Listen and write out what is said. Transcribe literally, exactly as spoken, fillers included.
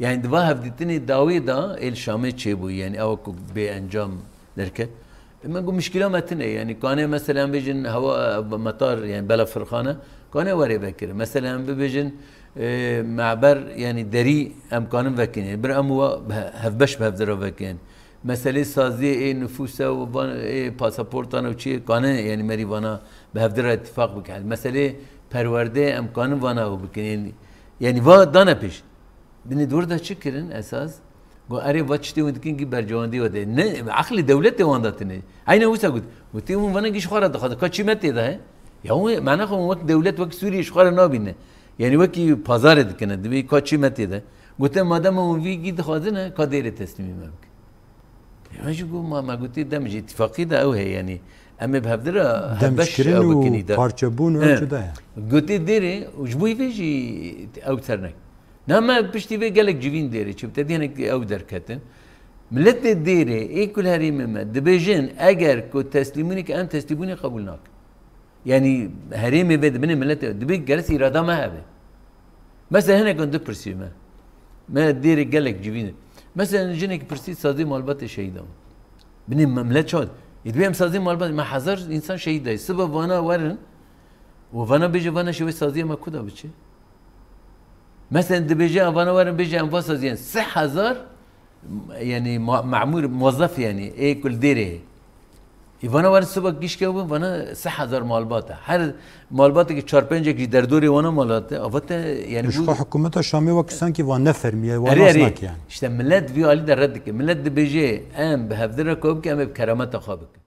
Yani di va hevdîtinê dawê de êl Şamê çêbû, yani ew ku bê encam derket. E, me got, muşkila me tune, yani kanê mesela em bêjin hewa, e, metar, yani belafirxane, kanê were vekir. Mesela em bibêjin, e, me'ber, yani derî em kanin vekin, yani bir em wa he-, hevbeş bi hevdira vekin. Meselê saziyê ê nifûsa û van, ê pasaportan û çiyê kanin, yani merî vana bi hevdira îtîfaq bikin. Meselê perwerdeyê em kanin vana ew bikin, yani, yani va dane pêş. Binê dor de çi kirin esas? Got, erê, va tiştê hûn dikin kî bercewendî we de. Ne, aqlê dewletê wan de tune. Eyne wisa got. Gotê hûn vana gîş xwe re dixwazin. Ka çî me tê de he? Ya hûn, mana xwe hûn wek dewlet, wek Sûriyê ji xwe re nabîne. Yani wekî pazarê dikine. Dibê ka çî me tê de. Gote, madem hûn vî gî dixwazine, ka dêrê teslîmî me bikin. Ya jî got, ma, me gotê dem ji îtîfaqî de ew heye, yani. Em ê bi hevdira hevbeş Demşkirin ew bikin û îdare. Parçebûn û ew He. Cuda ye. Gotê dêrê, û ji bo vê jî ew ser nek. Na me piştî vê gelek civîn dêrê çi te dî hinek ew derketin. Miletê dêrê, ê ku li herêmê me, dibêjin, eger ku teslîmûnê ke em teslîmûnê qebûl nakin. Yani herêmê vê dibinê miletê, dibê gerek îrada me hebe. Mesela hinek du pirsî me. Me dêrê gelek civîn. Mesela jinek pirsî sazî malbatê şehîdan. Binê me-, milet çawa? Ê dibê em sazî malbat, me hezar insan şehîd dayî. Sibe vana werin, û vana bêje, vana şewê saziya me kuda biçe? Mesela dibêje, em vana werin bêje, em va saziyan sih hezar, yani ma-, memur, muwazzaf yani, ê ku li dêrê. Ê vana werin siba gişke bin, vana sih hezar malbat e. Her malbatekî çar pencek jî derdorê wana malbat e. Ava te, yani Ji bu xwe hikûmeta Şamê wek sankî van nefermiye, wan Erê, nas erê. Nake yani. İşte millet vî alî de red dike. Millet dibêje, em bi hevdira ko bike, em ê bi keremeta xwe bikin.